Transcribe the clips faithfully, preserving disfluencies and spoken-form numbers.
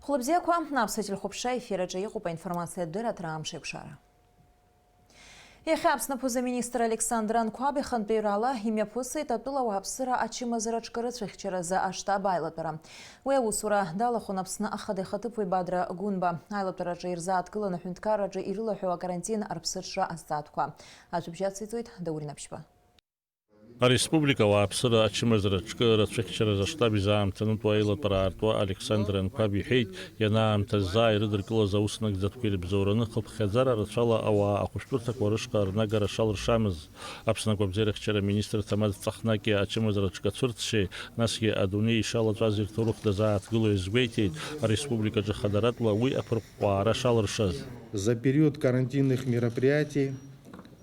Хәлыбзиақәа, аԥсуа телехәаԥшра ефир аҿы иҟоуп аинформациатә дырраҭара Амш еиқәшара. Иахьа Аԥсны аԥыза-министр Александр Анқәаб ихантәаҩрала имҩаԥысит атәыла ауааԥсыра ачымазара аҿкарыцәахьчаразы аштаб аилатәара. Уи аусура далахәын Аԥсны Ахада ихаҭыԥуаҩ Бадра Гәынба. Аилатәараҿы ирзааҭгылан аҳәынҭқарраҿы ирылаҳәоу акарантин арԥсыҽра азҵаатәқәа. Ажәабжь ациҵоит Даур Инаԥшьба. Ареспублика ауааԥсыра ачымазара аҿкы рацәыхьчаразы аштаб изаамҭанытәуа аилатәара аартуа Александр Анқәаб иҳәеит, ианаамҭаз заа ирыдыркылаз аус нагӡатәқәа ирыбзоураны хыԥхьаӡара рацәала ауаа ахәышәтәырҭақәа рышҟа рнагара шалыршамыз. Аԥсны агәабзиарахьчара аминистр Ҭамаз Ҵахнакиа ачымазара аҿкы ацәырҵшьеи, насгьы адунеи ишалаҵәаз ирҭоурых дазааҭгыло иазгәеиҭеит, ареспубликаҿы хадаратәла уи аԥырҟәҟәаара шалыршаз. За период карантинных мероприятий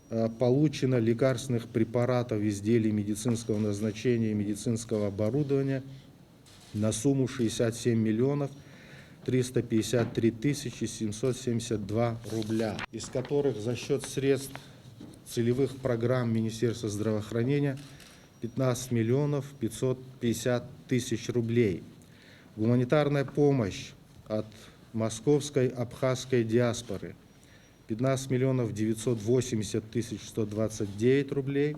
э, получено лекарственных препаратов, изделий медицинского назначения и медицинского оборудования на сумму шестьдесят семь миллионов триста пятьдесят три тысячи семьсот семьдесят два рубля, из которых за счёт средств целевых программ Министерства здравоохранения пятнадцать миллионов пятьсот пятьдесят тысяч рублей. Гуманитарная помощь от московской абхазской диаспоры пятнадцать миллионов девятьсот восемьдесят тысяч сто двадцать девять рублей,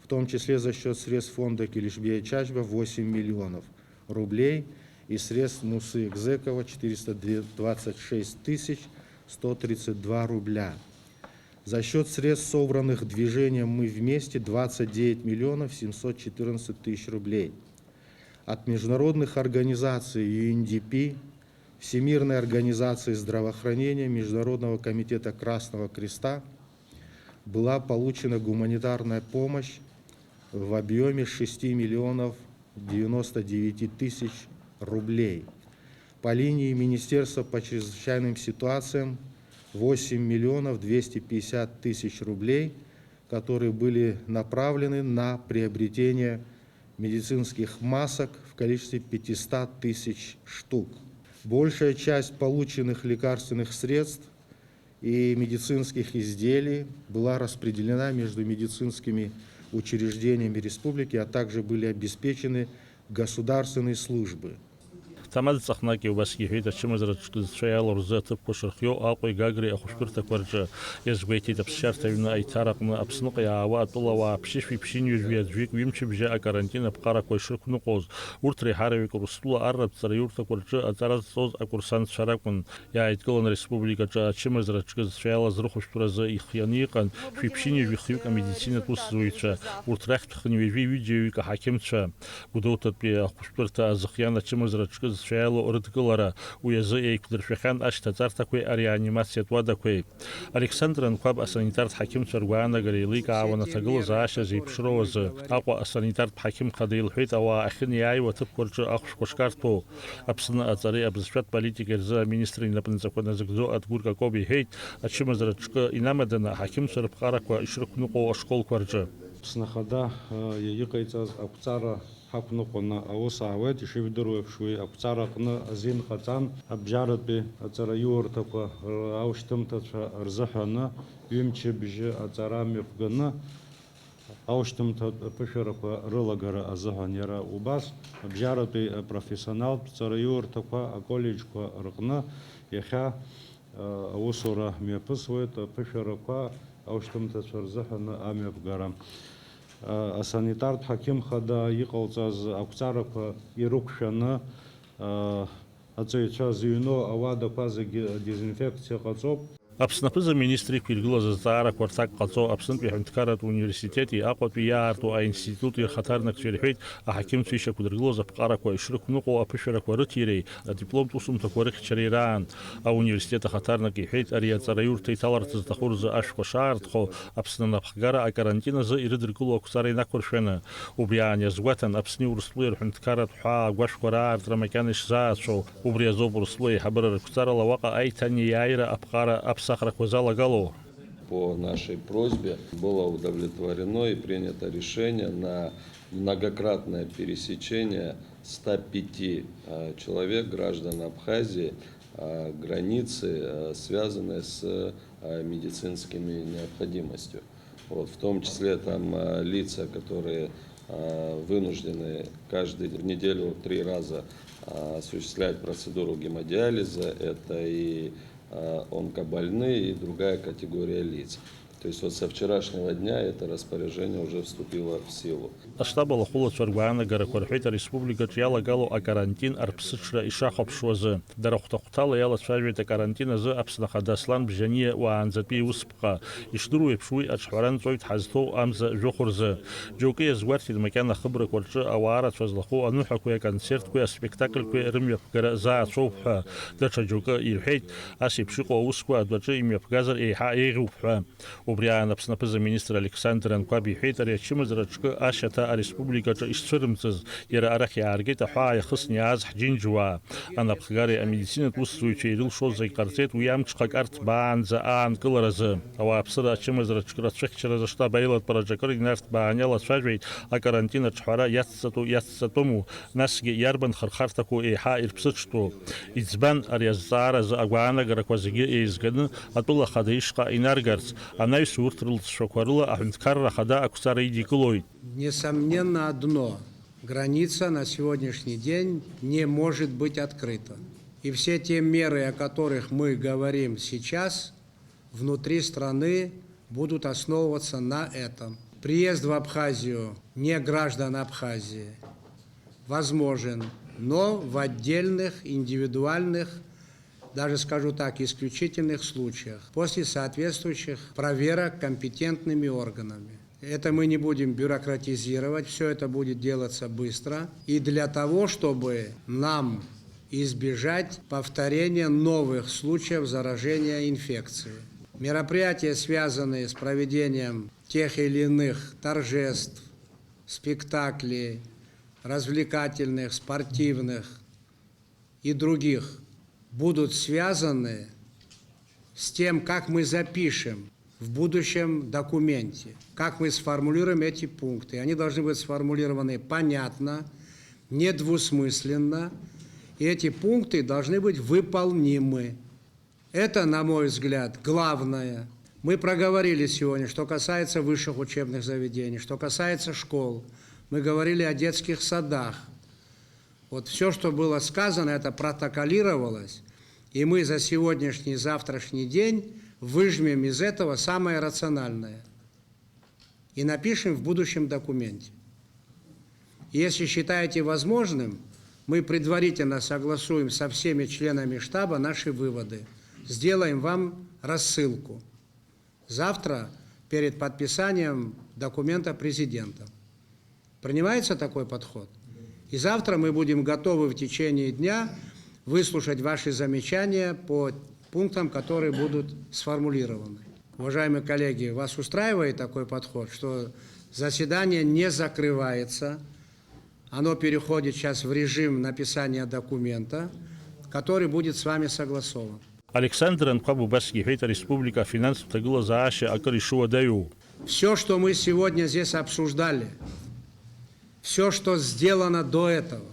в том числе за счёт средств фонда Килишбея Чачба восемь миллионов рублей и средств Мусы Экзекова четыреста двадцать шесть тысяч сто тридцать два рубля. За счёт средств, собранных движением «Мы вместе», двадцать девять миллионов семьсот четырнадцать тысяч рублей. От международных организаций ю эн ди пи, Всемирной организации здравоохранения, Международного комитета Красного Креста была получена гуманитарная помощь в объёме шести миллионов девяносто девяти тысяч рублей. По линии Министерства по чрезвычайным ситуациям восемь миллионов двести пятьдесят тысяч рублей, которые были направлены на приобретение медицинских масок в количестве пятьсот тысяч штук. Большая часть полученных лекарственных средств и медицинских изделий была распределена между медицинскими учреждениями республики, а также были обеспечены государственные службы. Ҭамаз Ҵахнакиа убасгьы иҳәеит, ачымазара аҿкызцәа иалоу рзы аҭыԥқәа шырхиоу Аҟәеи Гагреи ахәышәтәырҭақәа рҿы. Иазгәеиҭеит, аԥсшьарҭа аҩны аиҭараҟны Аԥсныҟа иаауа атәылауаа ԥшьышәи ԥшьынҩажәи аӡәҩык ҩымчыбжьа акарантин аԥҟарақәа ишрықәныҟәоз. Урҭ реиҳараҩык Урыстәыла арратә ҵараиурҭақәа рҿы аҵара зҵоз акурсантцәа ракәын. Иааидкылан ареспубликаҿы ачымазара аҿкызцәа иалаз рыхәышәтәразы ихианы иҟан шәи ԥшьынҩажәи хҩык амедицинатә усзуҩцәа, урҭ рахьтә хынҩажәи ҩыџьаҩык аҳақьымцәа. Гәдоуҭатәи ахәышәтәырҭа азыхиан ачымазара аҿкызцәа иалоу рыдкылара, уи азы еиқәдыршәахьан ашьҭаҵарҭақәеи ареанимациатә уадақәеи. Александр Анқәаб асанитартә ҳақьымцәа ргәаанагара еиликаауан аҭагылазаашьа зеиԥшроу азы. Аҟәа асанитартә ҳақьым хада илҳәеит, ауаа ахьынеиааиуа аҭыԥқәа рҿы ахәшәқәа шкарҭәо. Аԥсны аҵареи абызшәатә политикеи рзы аминистр инапынҵақәа назыгӡо Адгәыр Какоба иҳәеит, ачымазара аҿкы инамаданы аҳақьымцәа рыԥҟарақәа ишрықәныҟәо ашколқәа рҿы. Аԥсны Ахада, э, иҟаиҵаз ақәҵара ҳақәныҟәаны аус аауеит. Ишыжәдыруа еиԥш, уи ақәҵара аҟны азин ҟаҵан, абжьаратәи аҵараиурҭақәа раушьҭымҭацәа рзыҳәаны ҩымчыбжьы аҵара мҩаԥганы, аушьҭымҭатә аԥышәарақәа рылагара азыҳәан. Иара убас абжьаратәи апрофессионалтә ҵараиурҭақәа аколлеџьқәа рҟны иахьа, э, аусура мҩаԥысуеит аԥышәарақәа аушьҭымҭацәа рзыҳәаны амҩаԥгара. Э, асанитартә ҳақьым хада иҟалҵаз ақәҵарақәа ирықәшәаны, э, аҵаҩцәа зыҩноу ауадақәа зегьы адезинфекциа ҟаҵоуп. Аԥсны аԥыза-министр иқәиргылаз азҵаарақәа рҭак ҟаҵо Аԥснытәи аҳәынҭқарратә университети Аҟәатәи иаарту аинститути рхаҭарнакцәа ирҳәеит, аҳақьымцәа ишьақәдыргылоз аԥҟарақәа ишрықәныҟәо аԥышәарақәа рыҭиреи адипломтә усумҭақәа рыхьчареи раан. Ауниверситет ахаҭарнак иҳәеит, ари аҵараиурҭа иҭаларц зҭаху рзы ашәқәа шаарҭхо, Аԥсны анапхгара акарантин азы ирыдыркыло ақәҵара инақәыршәаны. Убри аан иазгәаҭан, Аԥсни Урыстәылеи рҳәынҭқарратә ҳәаа агәашәқәа раартра макьана ишзаацәоу. Убри азоуп Урыстәыла аиҳабыра рықәҵарала уаҟа аиҭанеиааира аԥҟара аԥсахрақәа залагало. По нашей просьбе было удовлетворено и принято решение на многократное пересечение ста пяти, э, человек, граждан Абхазии, э, границы, э, связанные с, э, медицинскими необходимостью. Вот, в том числе там, э, лица, которые, А, вынуждены каждый, в неделю три раза, а, осуществлять процедуру гемодиализа. Это и, а, онкобольные, и другая категория лиц. То есть вот со вчерашнего дня это распоряжение уже вступило в силу. Аштаб алахәылацәа ргәаанагарақәа рҳәеит ареспубликаҿы иалагало акарантин арԥсыҽра ишахәаԥшуазы. Дара хәҭа-хәҭала иалацәажәеит акарантин азы Аԥсны Ахада Аслан Бжьаниа уаанӡатәи иусԥҟа. Ишдыру еиԥш, уи аҿҳәара нҵәоит ҳазҭоу амза жәохә рзы. Џьоукы иазгәарҭеит макьана ахыбрақәа рҿы ауаа рацәа злахәу аныҳәақәеи аконцертқәеи аспектакльқәеи рымҩаԥгара заацәоуп ҳәа. Даҽа џьоукы ирҳәеит, ас еиԥш иҟоу аусқәа адәаҿы имҩаԥгазар еиҳа еиӷьуп ҳәа. Убри аан Аԥсны аԥыза-министр Александр Анқәаб иҳәеит, ари ачымазара аҿкы ашьаҭа ареспубликаҿы ишцәырымҵыз, иара арахь иааргеит аҳәаа иахысны иааз ҳџьынџьуаа. Анапхгареи амедицинатә усзуҩцәеи ирылшоз зегь ҟарҵеит уи амҽхак арҭбаанӡа аанкыларазы. Ауааԥсыра ачымазара аҿкра ацәыхьчаразы аштаб аилатәараҿы акыр инарҭбаан иалацәажәеит акарантин аҿҳәара иацҵатәу, иацҵатәыму, насгьы иарбан хырхарҭақәоу еиҳа ирԥсыҽтәу. Иӡбан ари азҵааразы агәаанагарақәа зегьы еизганы атәыла ахада ишҟа инаргарц, анаҩс урҭ рылҵшәақәа рыла аҳәынҭқарра ахада ақәҵара идикылоит. Несомненно одно, граница на сегодняшний день не может быть открыта. И все те меры, о которых мы говорим сейчас, внутри страны будут основываться на этом. Приезд в Абхазию не граждан Абхазии возможен, но в отдельных, индивидуальных, даже скажу так, исключительных случаях, после соответствующих проверок компетентными органами. Это мы не будем бюрократизировать, всё это будет делаться быстро. И для того, чтобы нам избежать повторения новых случаев заражения инфекцией. Мероприятия, связанные с проведением тех или иных торжеств, спектаклей, развлекательных, спортивных и других, будут связаны с тем, как мы запишем в будущем документе, как мы сформулируем эти пункты. Они должны быть сформулированы понятно, недвусмысленно, и эти пункты должны быть выполнимы. Это, на мой взгляд, главное. Мы проговорили сегодня, что касается высших учебных заведений, что касается школ. Мы говорили о детских садах. Вот всё, что было сказано, это протоколировалось, и мы за сегодняшний, завтрашний день выжмем из этого самое рациональное и напишем в будущем документе. Если считаете возможным, мы предварительно согласуем со всеми членами штаба наши выводы, сделаем вам рассылку. Завтра перед подписанием документа президентом. Принимается такой подход? И завтра мы будем готовы в течение дня выслушать ваши замечания по пунктам, которые будут сформулированы. Уважаемые коллеги, вас устраивает такой подход, что заседание не закрывается, оно переходит сейчас в режим написания документа, который будет с вами согласован? Александр Анқәаб убасгьы иҳәеит, ареспублика афинанстә ҭагылазаашьа акыр ишуадаҩу. Всё, что мы сегодня здесь обсуждали, всё, что сделано до этого,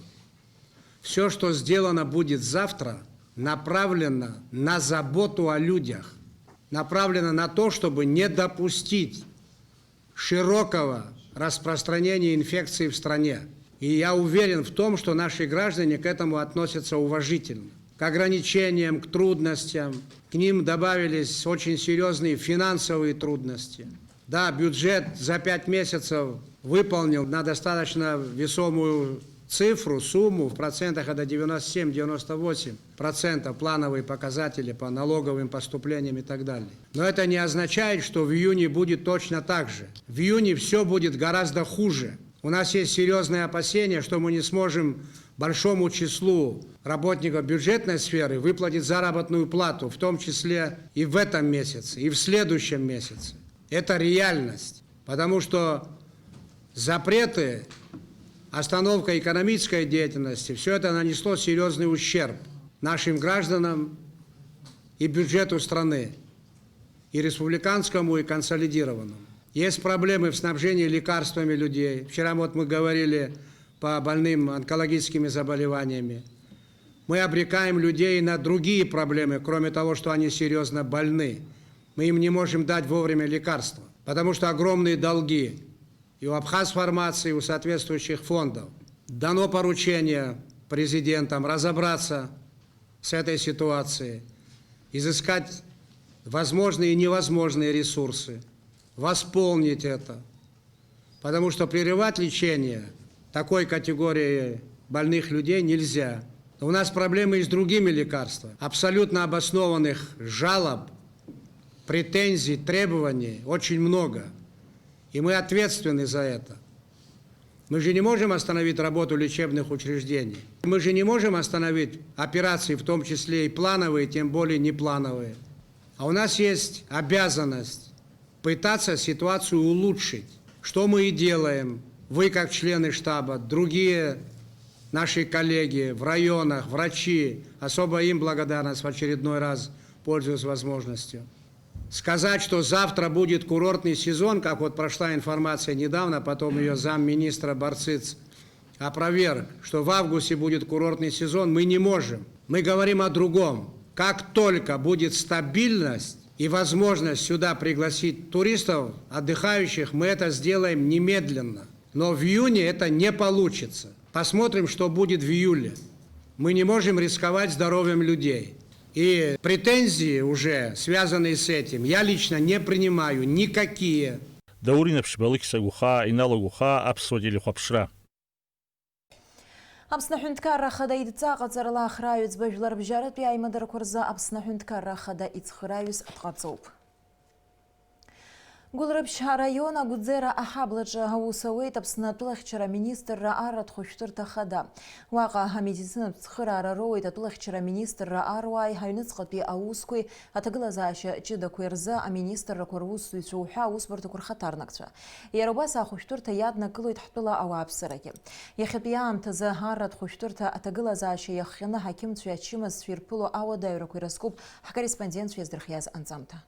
всё, что сделано будет завтра, направлено на заботу о людях, направлено на то, чтобы не допустить широкого распространения инфекции в стране. И я уверен в том, что наши граждане к этому относятся уважительно. К ограничениям, к трудностям, к ним добавились очень серьёзные финансовые трудности. Да, бюджет за пять месяцев выполнил на достаточно весомую цифру, сумму, в процентах это девяносто семь, девяносто восемь процентов плановые показатели по налоговым поступлениям и так далее. Но это не означает, что в июне будет точно так же. В июне всё будет гораздо хуже. У нас есть серьёзные опасения, что мы не сможем большому числу работников бюджетной сферы выплатить заработную плату, в том числе и в этом месяце, и в следующем месяце. Это реальность, потому что запреты, остановка экономической деятельности, всё это нанесло серьёзный ущерб нашим гражданам и бюджету страны, и республиканскому, и консолидированному. Есть проблемы в снабжении лекарствами людей. Вчера вот мы говорили по больным онкологическими заболеваниями. Мы обрекаем людей на другие проблемы, кроме того, что они серьёзно больны. Мы им не можем дать вовремя лекарства, потому что огромные долги. и у Абхазформации, и у соответствующих фондов. Дано поручение президентам разобраться с этой ситуацией, изыскать возможные и невозможные ресурсы, восполнить это. Потому что прерывать лечение такой категории больных людей нельзя. У нас проблемы и с другими лекарствами. Абсолютно обоснованных жалоб, претензий, требований очень много. И мы ответственны за это. Мы же не можем остановить работу лечебных учреждений. Мы же не можем остановить операции, в том числе и плановые, тем более неплановые. А у нас есть обязанность пытаться ситуацию улучшить. Что мы и делаем. Вы как члены штаба, другие наши коллеги в районах, врачи. Особо им благодарность в очередной раз, пользуясь возможностью. Сказать, что завтра будет курортный сезон, как вот прошла информация недавно, потом ее замминистра Барциц опроверг, что в августе будет курортный сезон, мы не можем. Мы говорим о другом. Как только будет стабильность и возможность сюда пригласить туристов, отдыхающих, мы это сделаем немедленно. Но в июне это не получится. Посмотрим, что будет в июле. Мы не можем рисковать здоровьем людей. И претензии, уже связанные с этим, я лично не принимаю никакие. Даур Инаԥшьба, Алықьса Гәхаа, Инал Гәхаа, Аԥсуа телехәаԥшра. Аԥсны Аҳәынҭқарра Ахада идҵа аҟаҵарала ахраа ҩыӡба жәларбжьаратәи аимадарақәа рзы Аԥсны Аҳәынҭқарра Ахада ицхырааҩыс дҟаҵоуп. Гәылрыԥшь араион Агәӡера аҳаблаҿы аус ауеит Аԥсны атәылахьчара аминистрра арратә хәышәтәырҭа хада. Уаҟа амедицинатә цхыраара роуеит атәылахьчара аминистрра аруааи аҩныҵҟатәи аусқәеи аҭагылазаашьа ҷыдақәеи рзы аминистррақәа русзуҩцәа уҳәа аусбарҭақәа рхаҭарнакцәа. Иара убас ахәышәтәырҭа иаднакылоит ҳтәыла ауааԥсырагьы. Иахьатәи аамҭазы арратә хәышәтәырҭа аҭагылазаашьа иахҟьаны ҳақьымцәеи ачымазцәеи ирԥыло ауадаҩрақәа ирызкуп ҳкорреспондентцәа иаздырхиаз анҵамҭа.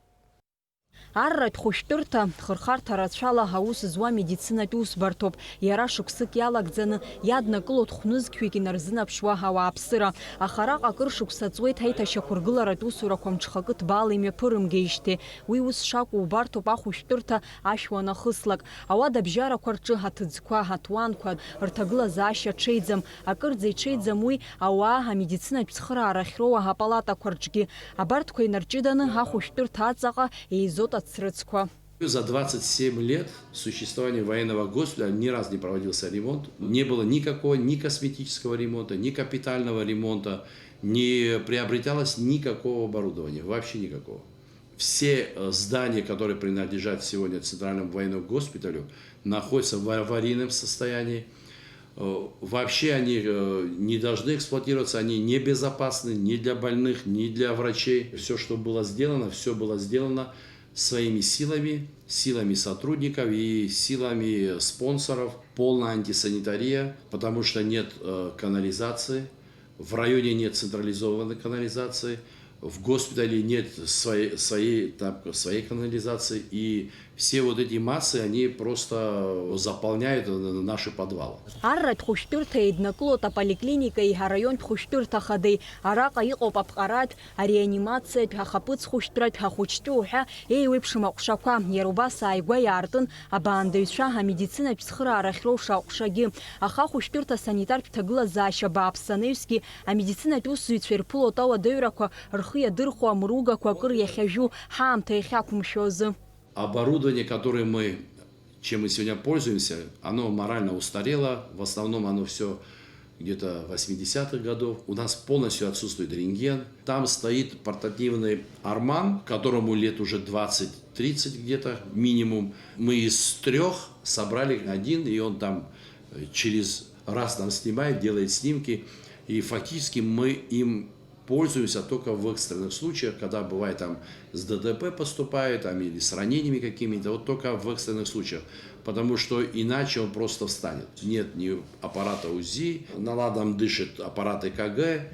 Арратә хәышәтәырҭа хырхарҭа рацәала аус зуа медицинатә усбарҭоуп. Иара шықәсык иалагӡаны иаднакылоит хәнызқьҩык инарзынаԥшуа ауааԥсыра. Аха араҟа акыр шықәса ҵуеит аиҭашьақәыргыларатә усурақәа мҽхакы ҭбаала имҩаԥырымгеижьҭеи. Уи ус шакәу убарҭоуп ахәышәтәырҭа ашә уанахыслак. Ауадабжьарақәа рҿы аҭыӡқәа, аҭуанқәа рҭагылазаашьа ҽеиӡам. Акырӡа иҽеиӡам уи ауаа амедицинатә цхыраара ахьроуа апалатақәа рҿгьы. Абарҭқәа инарҷыданы ахәышәтәырҭа аҵаҟа еизоит ацрыҵқәа. За двадцать семь лет существования военного госпиталя ни разу не проводился ремонт. Не было никакого ни косметического ремонта, ни капитального ремонта, не приобреталось никакого оборудования, вообще никакого. Все, э, здания, которые принадлежат сегодня Центральному военному госпиталю, находятся в аварийном состоянии. Э, вообще они, э, не должны эксплуатироваться, они небезопасны ни для больных, ни для врачей. Всё, что было сделано, всё было сделано своими силами, силами сотрудников и силами спонсоров. Полная антисанитария, потому что нет, э, канализации. В районе нет централизованной канализации, в госпитале нет своей, своей, там, своей канализации, и все вот эти массы, они просто заполняют, э, наши подвалы. Арратә хәышәтәырҭа еиднакылоит аполиклиникеи араионтә хәышәтәырҭа хадеи. Араҟа иҟоуп аԥҟаратә, ареанимациатә, ахаԥыц хәышәтәратә, ахәыҷтәы уҳәа еиуеиԥшым аҟәшақәа. Иара убас ааигәа иаартын абаандаҩцәа амедицинатә цхыраара ахьроуша аҟәшагьы. Аха ахәышәтәырҭа санитартә ҭагылазаашьа бааԥс анаҩсгьы амедицинатә усзуҩцәа ирԥылоит ауадаҩрақәа рхы иадырхәо амругақәа акыр иахьажәу ҳаамҭа иахьақәымшәо азы. Оборудование, которое мы, чем мы сегодня пользуемся, оно морально устарело, в основном оно всё где-то восьмидесятых годов. У нас полностью отсутствует рентген. Там стоит портативный Арман, которому лет уже двадцать-тридцать где-то минимум. Мы из трёх собрали один, и он там, э, через раз там снимает, делает снимки. И фактически мы им пользуемся только в экстренных случаях, когда бывает там с ДТП поступают, там, или с ранениями какими-то, вот только в экстренных случаях, потому что иначе он просто встанет. Нет ни аппарата УЗИ, на ладан дышит аппарат ЭКГ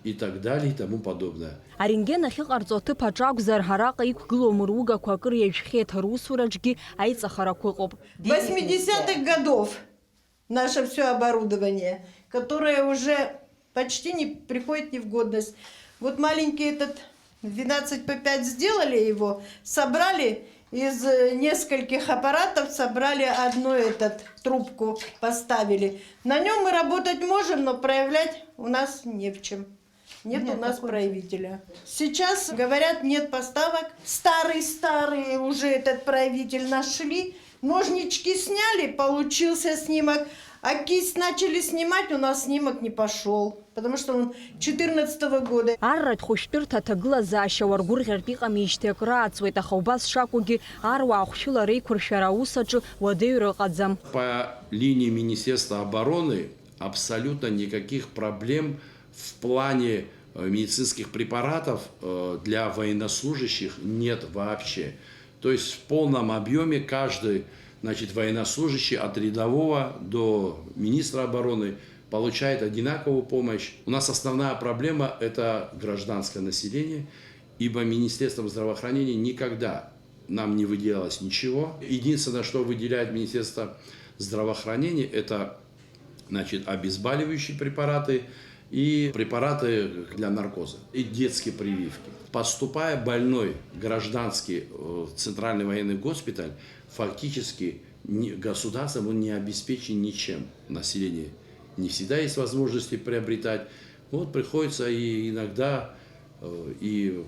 и так далее и тому подобное. Арентген ахьыҟарҵо аҭыԥ аҿы акәзар, араҟа иқәгылоу амругақәа акыр иажәхьеит, русураҿгьы аиҵахарақәа ыҟоуп. Восьмидесятых годов наше всё оборудование, которое уже почти не приходит ни в годность. Вот маленький этот двенадцать по пять сделали его, собрали, Из э, нескольких аппаратов собрали одну этот трубку, поставили. На нем мы работать можем, но проявлять у нас не в чем. Нет у нас проявителя. Сейчас, говорят, нет поставок. Старый-старый уже этот проявитель нашли. Ножнички сняли, получился снимок. А кисть начали снимать, у нас снимок не пошел. Потому что он четырнадцатого года. Арратә хәышәтәырҭа аҭагылазаашьа уаргәырӷьартә иҟамижьҭеи акры ааҵуеит, аха убас шакәугьы аруаа хәшәыла реиқәыршәара аус аҿы уадаҩра ыҟаӡам. По линии Министерства обороны абсолютно никаких проблем в плане э, медицинских препаратов э, для военнослужащих нет вообще. То есть в полном объеме каждый, значит, военнослужащий от рядового до министра обороны получает одинаковую помощь. У нас основная проблема — это гражданское население, ибо Министерством здравоохранения никогда нам не выделялось ничего. Единственное, что выделяет Министерство здравоохранения, это, значит, обезболивающие препараты и препараты для наркоза, и детские прививки. Поступая больной гражданский э, в Центральный военный госпиталь, фактически не- государством он не обеспечен ничем. Население не всегда есть возможности приобретать. Вот приходится и иногда э, и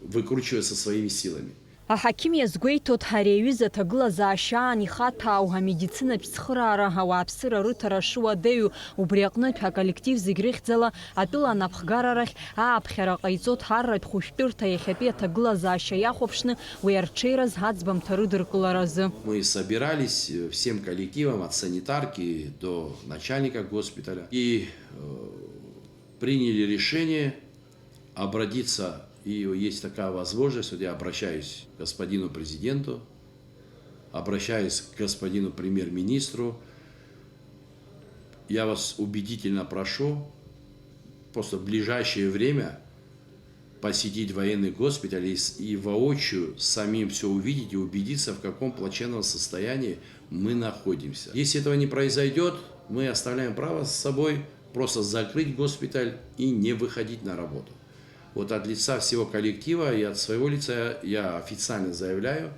выкручиваться своими силами. Аҳақьым иазгәеиҭоит, ари аҩыза аҭагылазаашьа аан ихаҭәаау амедицинатә цхыраара ауааԥсыра рыҭара шуадаҩу, убри аҟнытә аколлектив зегь рыхьӡала атәыла анапхгара рахь ааԥхьара ҟаиҵоит арратә хәышәтәырҭа иахьатәи аҭагылазаашьа иахәаԥшны уи арҽеираз аӡбамҭа рыдыркыларазы. Мы собирались э, всем коллективом от санитарки до начальника госпиталя и э, приняли решение обратиться, и есть такая возможность, вот я обращаюсь к господину президенту, обращаюсь к господину премьер-министру, я вас убедительно прошу просто в ближайшее время посетить военный госпиталь и, с- и воочию самим все увидеть и убедиться, в каком плачевном состоянии мы находимся. Если этого не произойдет, мы оставляем право с собой просто закрыть госпиталь и не выходить на работу. Вот от лица всего коллектива и от своего лица я официально заявляю,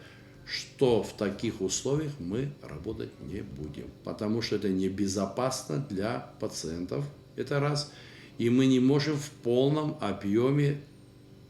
что в таких условиях мы работать не будем, потому что это небезопасно для пациентов, это раз, и мы не можем в полном объеме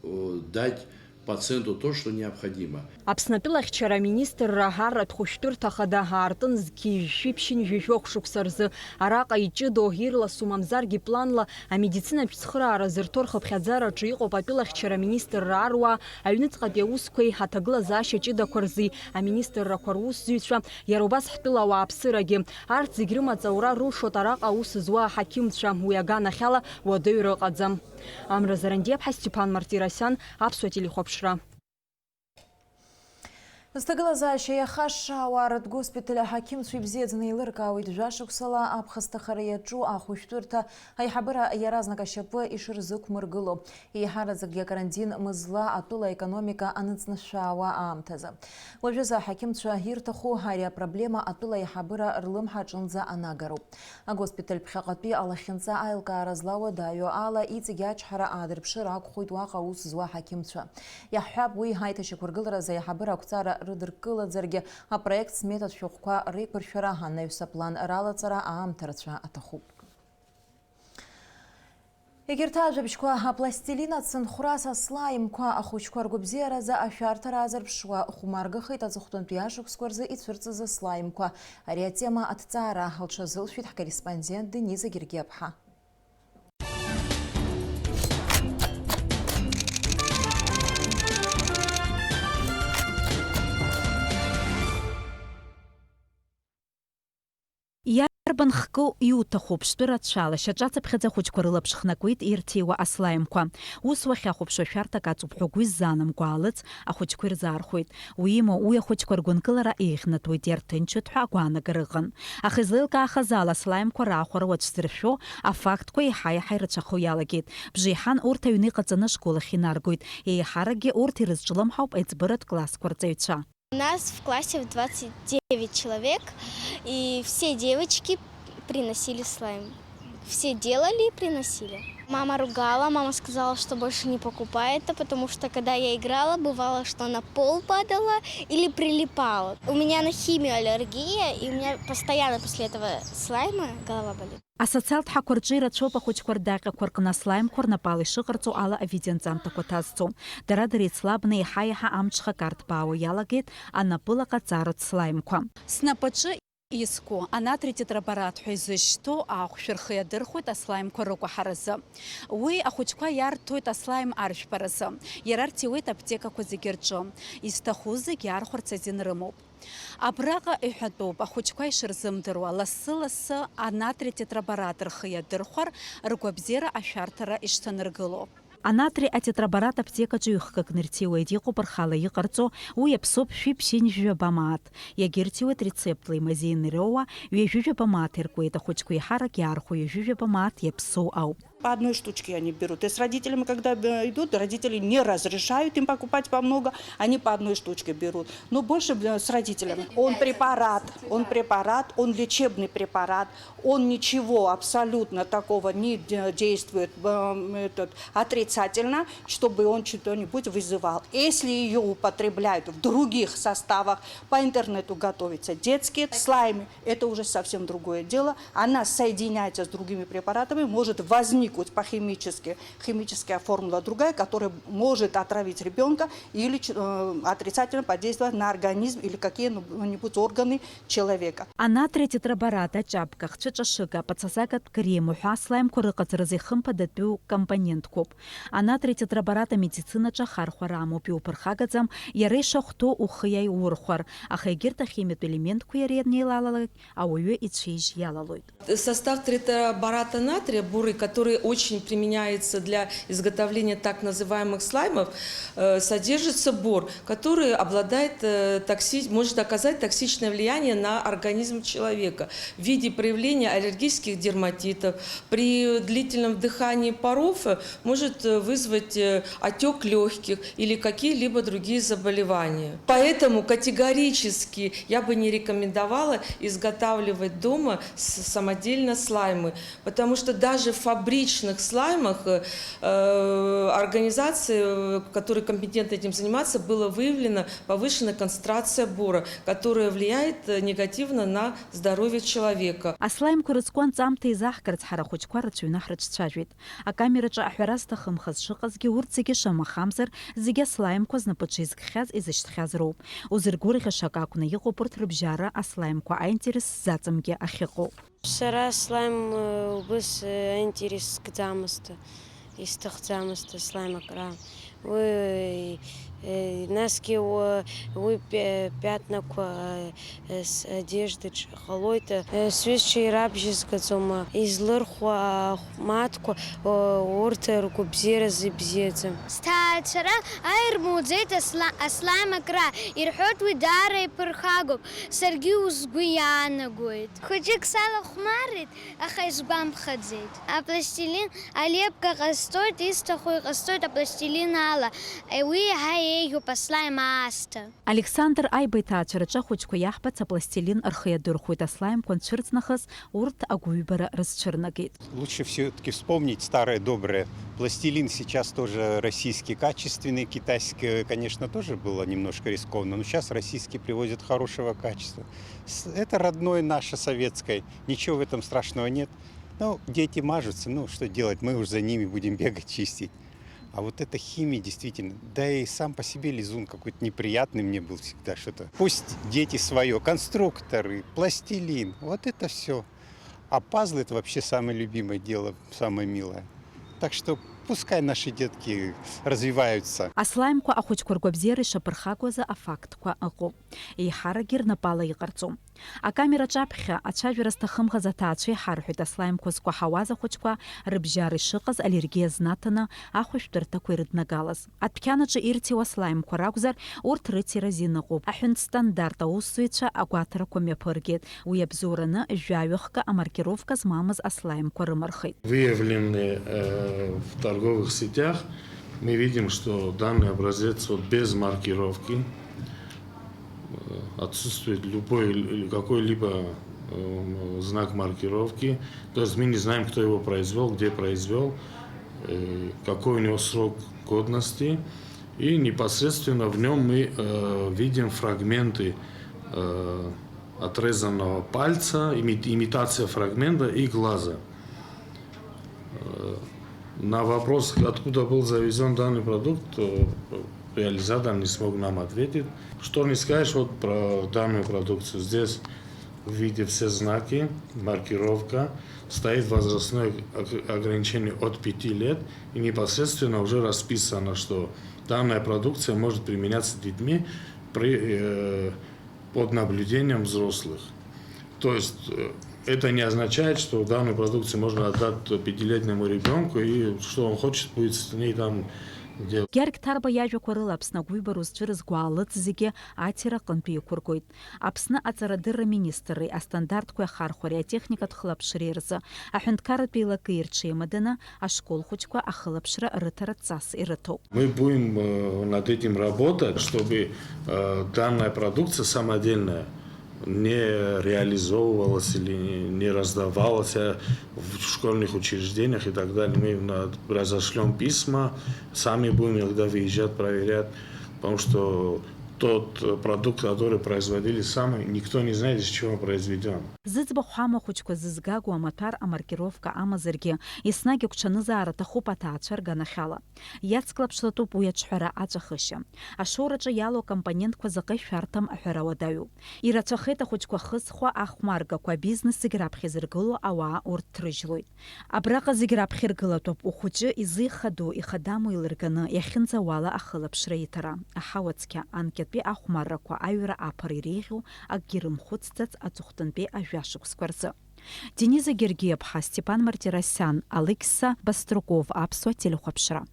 э, дать пациенту то, что необходимо. Аԥсны атәылахьчара аминистрра арратә хәышәтәырҭа хада аартын зқьи жәшәи ԥшьынҩажәи жәохә шықәса рзы. Араҟа иҷыдоу, ирласу мамзаргьы планла амедицинатә цхыраара зырҭо рхыԥхьаӡараҿы иҟоуп атәылахьчара аминистрра аруаа, аҩныҵҟатәи аусқәеи аҭагылазаашьа ҷыдақәа рзи аминистррақәа русзуҩцәа, иара убас ҳтәыла ауааԥсырагьы. Арҭ зегь рымаҵ аура рылшоит араҟа аус зуа аҳақьымцәа, уи аганахьала уадаҩра ыҟаӡам. Амра Зарандиаԥҳа, Степан Мартиросиан, Аԥсуа телехәаԥшра. Зҭагылазаашьа иахашшаауа арратә госпиталь аҳақьымцәа ибзиаӡаны еилыркаауеит. Жәашықәсала аԥхасҭахара иаҿу ахәышәтәырҭа аиҳабыра иаразнак ашьапы ишырзықәмыргыло, еиҳараӡакгьы акарантин мызла атәыла аекономика аныҵнышәаауа аамҭазы. Уажәазы аҳақьымцәа ирҭаху ари апроблема атәыла аиҳабыра рлымҳа аҿынӡа анагароуп. Агоспиталь ԥхьаҟатәи алахьынҵа аилкаара злауадаҩу ала иҵегь ачҳара аадырԥшыр акәхоит уаҟа аус зуа аҳақьымцәа. Иаҳҳәап, уи аиҭашьақәыргыларазы аиҳабыра ақәҵара рыдыркылаӡаргьы, апроект сметатә шәҟәқәа реиқәыршәара, анаҩс аплан ралаҵара аамҭа рацәа аҭахуп. Егьырҭ ажәабжьқәа, апластилин ацынхәрас, аслаимқәа, ахәыҷқәа ргәабзиаразы ашәарҭара азырԥшуа, хәмаргахеит аҵыхәтәантәи ашықәсқәа рзы ицәырҵыз аслаимқәа. Ари атема аҭҵаара лҽазылшәеит ҳкорреспондент Дениза Гергиаԥҳа. Иарбан хкы иуҭаху, ԥштәы рацәала, шьаҿацыԥхьаӡа ахәыҷқәа рылаԥш хнакуеит ирҭиуа аслаимқәа. Ус уахьахәаԥшуа шәарҭак аҵоуп ҳәа угәы иззаанамгәаалац, ахәыҷқәа ирзаархәеит. Уимоу, уи ахәыҷқәа ргәынкылара еиӷьнатәуеит, иарҭынчуеит ҳәа агәаанагара ыҟан. Аха излеилкаахаз ала, аслаимқәа раахәара уаҵәзыршәо афактқәа еиҳа-еиҳа ирацәахо иалагеит. Бжеиҳан урҭ аҩны иҟаҵаны ашкол ахь инаргоит. Еиҳаракгьы урҭ ирызҿлымҳауп аиҵбыратә классқәа рҵаҩцәа. Нас в классе двадцать девять человек, и все девочки приносили слайм. Все делали и приносили. Мама ругала, мама сказала, что больше не покупай это, потому что, когда я играла, бывало, что на пол падала или прилипала. У меня на химию аллергия, и у меня постоянно после этого слайма голова болит. Асоциалтә ҳақәа рҿы ирацәоуп ахәыҷқәа рдаҟьақәа рҟны аслаимқәа рнапала ишыҟарҵо ала авидеоанҵамҭақәа ҭазҵо. Дара-дара еицлабны еиҳа-еиҳа амҽхак арҭбаауа иалагеит анапылаҟаҵаратә слаимқәа. Снапаҿы иску анатрий тетраборат ҳәа изышьҭоу ахәшә рхы иадырхәоит аслаимқәа рыкәаҳаразы. Уи ахәыҷқәа иарҭоит аслаим аржәпаразы. Иара арҭ иуеит аԥҭекақәа зегьы рҿы. Изҭаху зегьы архәарц азин рымоуп. Абраҟа иҳәатәуп, ахәыҷқәа ишырзымдыруа, лассы-лассы анатрий тетраборат рхы иадырхәар, ргәабзиара ашәарҭара ишҭаныргыло. Анатрий атетраборат аԥҭекаҿы ҩ-хкык нырҭиуеит, иҟоуп рхала иҟарҵо, уи иаԥсоуп шәи ԥшьынҩажәаба мааҭ. Иагьырҭиуеит рецептла имазеин ироуа, ҩажәижәаба мааҭ иркуеит, ахәыҷқәа еиҳарак иаархәо ҩажәижәаба мааҭ иаԥсоу ауп. По одной штучке они берут. И с родителями, когда б-, идут, родители не разрешают им покупать по много, они по одной штучке берут. Но больше б-, с родителями. Он препарат, он препарат, он лечебный препарат, он ничего абсолютно такого не де-, действует, б-, м, этот, отрицательно, чтобы он что-нибудь вызывал. Если её употребляют в других составах, по интернету готовятся детские слаймы, это уже совсем другое дело. Она соединяется с другими препаратами, может возникнуть по химически, химическая формула другая, которая может отравить ребёнка или ч-, э, отрицательно подействовать на организм или какие-нибудь органы человека. Анатрий тетраборат, аҷаԥка, хцәыҿашыга, апацасагатә крем уҳәа аслаимқәа рыҟаҵаразы ихымԥадатәу компонентқәоуп. Анатрий тетраборат амедицинаҿы ахархәара амоуп, иуԥырхагаӡам, иара ишахәҭоу ухы иаиурхәар, аха егьырҭ ахимиатә елементқәа иара ианеилалалак, ауаҩы ицәеижь иалалоит. Состав тетрабората натрия бурый, который очень применяется для изготовления так называемых слаймов, э, содержится бор, который обладает, э, токси-, может оказать токсичное влияние на организм человека в виде проявления аллергических дерматитов. При длительном вдыхании паров, э, может, э, вызвать, э, отёк лёгких или какие-либо другие заболевания. Поэтому категорически я бы не рекомендовала изготавливать дома с-, самодельно слаймы, потому что даже в фабричных слаймах, э, э, организации, э, которые компетентны этим заниматься, было выявлено повышенная концентрация бора, которая влияет, э, негативно на здоровье человека. Аслаимқәа рыцку анҵамҭа еизаҳгарц ҳара ахәыҷқәа рацәаҩны ҳрыҿцәажәеит. Акамераҿы аҳәара зҭахымхаз шыҟазгьы, урҭ зегьы шамахамзар, зегьы аслаимқәа знапаҿы изкхьаз, изышьҭхьаз роуп. Узыргәырӷьаша акы акәны иҟоуп урҭ рыбжьара аслаимқәа аинтерес ззаҵамгьы ахьыҟоу. Сара слайм, э, убыс, э, аинтерес скӡамызт, исҭахӡамызт аслайм акра. Уи, э, насгьы у-, уи пе-, пиатнақәа, э, с-, одеждаҿ ҟалоит, э, сҩызцәа ирабжьызгаӡом, излырхуа ахәмаҭқәа, э, урҭ ргәабзиаразы ибзиаӡам. Сҭаацәара аирмуӡеит асла-, аслайм акра, ирҳәоит уи даара иԥырхагоуп, саргьы усгәы иаанагоит. Хәыҷык салахәмарит, аха исгәамԥхаӡеит. Апластилин алепка ҟасҵоит, исҭаху иҟасҵоит апластилин ала. Уи еиҳа еиӷьуп аслайм аасҭа. Александр Аиба иҭаацәараҿы ахәыҷқәа иаҳбац апластилин рхы иадырхәоит, аслаймқәа анцәырҵ нахыс урҭ агәыҩбара рызцәырнагеит. Лучше всё-таки вспомнить старое доброе. Пластилин сейчас тоже российский, качественный, китайский, конечно, тоже было немножко рискованно, но сейчас российский привозят хорошего качества. С-, это родное наше, советское, ничего в этом страшного нет. Ну, дети мажутся, ну, что делать, мы уж за ними будем бегать, чистить. А вот эта химия, действительно, да и сам по себе лизун какой-то неприятный мне был всегда, что-то. Пусть дети своё, конструкторы, пластилин, вот это всё. А пазлы — это вообще самое любимое дело, самое милое. Так что пускай наши детки развиваются. Аслаймқәа ахәыҷқәа ргәабзиара ишаԥырхагоу азы афактқәа ыҟоуп. Еиҳаракгьы рнапала иҟарҵом. Акамера аҿаԥхьа ацәажәара зҭахымхаз аҭаацәа иҳарҳәеит, аслаймқәа зкәаҳауаз ахәыҷқәа рыбжьара ишыҟаз аллергиа знаҭаны ахәышәтәырҭақәа ирыднагалаз. Адәқьанаҿы ирҭиуа аслаймқәа ракәзар, урҭ рыцеира азин ыҟоуп. Аҳәынҭстандарт аусзуҩцәа агәаҭарақәа мҩаԥыргеит. Уи абзоураны жәаҩа-хкы амаркировка змамыз аслаймқәа рымырхит. Выявлены, э, в торговых сетях, мы видим, что данный образец вот без маркировки, э, отсутствует любой, какой-либо знак маркировки. То есть мы не знаем, кто его произвёл, где произвёл, э, какой у него срок годности. И непосредственно в нём мы, э, видим фрагменты, э, отрезанного пальца, ими-, имитация фрагмента и глаза. Э, на вопрос, откуда был завезён данный продукт, э, реализатор не смог нам ответить. Что не скажешь вот про данную продукцию. Здесь, видите, все знаки, маркировка, стоит возрастное ог-, ограничение от пяти лет, и непосредственно уже расписано, что данная продукция может применяться детьми при, э, под наблюдением взрослых. То есть, э, это не означает, что данную продукцию можно отдать пятилетнему ребёнку, и что он хочет, будет с ней там делать. Гьаргь Ҭарба иажәақәа рыла Аԥсны агәыҩбара зцәырызго аалыҵ зегьы аҭира аҟынтәи иқәыргоит. Аԥсны аҵарадырра министрреи астандартқәеи ахархәареи атехникатә хылаԥшреи рзы аҳәынҭқарратә еилакеи рҽеимаданы ашкол хәыҷқәа ахылаԥшра рыҭаратә ҵас ирыҭоуп. Мы будем, э, над этим работать, чтобы, э, данная продукция самодельная не реализовывалась или не раздавалась, э, в школьных учреждениях и так далее. Мы на-, разошлём письма, сами будем иногда выезжать, проверять, потому что тот, э, продукт, который производили сами, никто не знает, из чего он произведён. Зыӡбахә ҳамахәыҷқәа зызгагоу амаҭәар амаркировка амазаргьы, еснагь агәҽанызаара аҭахуп аҭаацәа рганахьала. Иацклаԥшлатәуп уи аҿҳәара аҵәахышьа. Ашоураҿы иалоу акомпонентқәа заҟа ишәарҭам аҳәара уадаҩуп. Ирацәахеит ахәыҷқәа хызхуа ахәмаргақәа, абизнес зегь раԥхьа изыргыло ауаа урҭ дрыжьлоит. Абраҟа зегь раԥхьа иргылатәуп ухәыҷы изы ихадоу, ихадаму еилырганы иахьынӡауала ахылаԥшра иҭара, аҳауа цқьа, анкьатәи ахәмаррақәа аҩра аԥара иреиӷьу, акгьы рымхәыцӡац аҵыхәтәантәи ажәашықәсқәа рзы. Дениза Гергиаԥҳа, Степан Мартиросиан, Алықьса Баструков, Аԥсуа телехәаԥшра.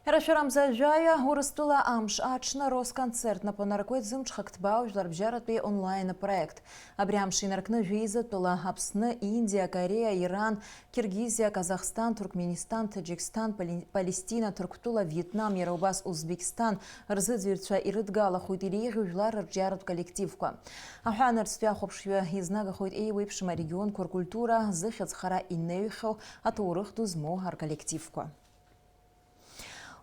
Ҳара шәарамза жәаҩа Урыстәыла амш аҽны Росконцерт напы наркуеит зымҽхак ҭбаау жәларбжьаратәи онлайн апроект. Абри амш инаркны жәеиза тәыла, Аԥсны, Индиа, Кореа, Иран, Киргизиа, Казахстан, Туркменистан, Таџьиксҭан, Пали-, Палестина, Ҭырқәтәыла, Виетнам, иара убас Узбекистан рзыӡырҩцәа ирыдгалахоит иреиӷьу жәлар рырҿиаратә коллективқәа. Аҳәаанырцәтәи ахәаԥшҩы изнагахоит еиуеиԥшым арегионқәа ркультура, зыхьӡ хара инаҩхьоу, аҭоурых ду змоу рколлективқәа.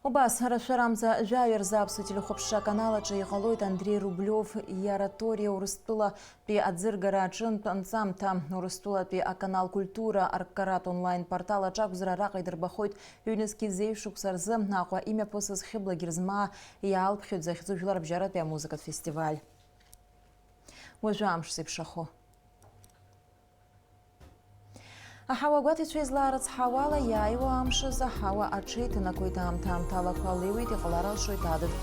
Убас, ҳара шәарамза жәаҩа рзы Аԥсуа телехәаԥшра аканал аҿы иҟалоит Андрей Рублев и Оратория Урыстәылатәи аӡыргара аҿынтә анҵамҭа. Урыстәылатәи аканал Культура арккаратә онлайн-портал аҿы акәзар, араҟа идырбахоит ҩнызқь зеижә шықәса рзы Аҟәа имҩаԥысыз Хьыбла Герзмаа иаалԥхьоит захьӡу жәларбжьаратәи амузыкатә фестиваль. Уажәы амш зеиԥшрахо. Аҳауа гәаҭаҩцәа излаарыцҳауала, иааиуа амш азы аҳауа аҽеиҭанакуеит, аамҭа-аамҭалақәа алеиуеит, иҟалар алшоит адыд.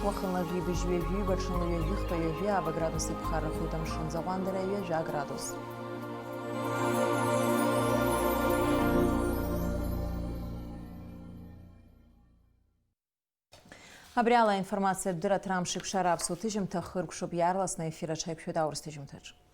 Уахынла жәибжь ҩажәи ҩба, ҽынла ҩажәи хԥа, ҩажәи ааба градус иԥхаррахоит, амшын аӡы аҟәандара ҩажәа градус. Абри ала аинформациатә дырраҭара Амшеикәшара аԥсуа ҭыжьымҭа хыркәшоуп, иаарласны аефир аҿы ҳаиқәшәоит аурыс ҭыжьымҭаҿ.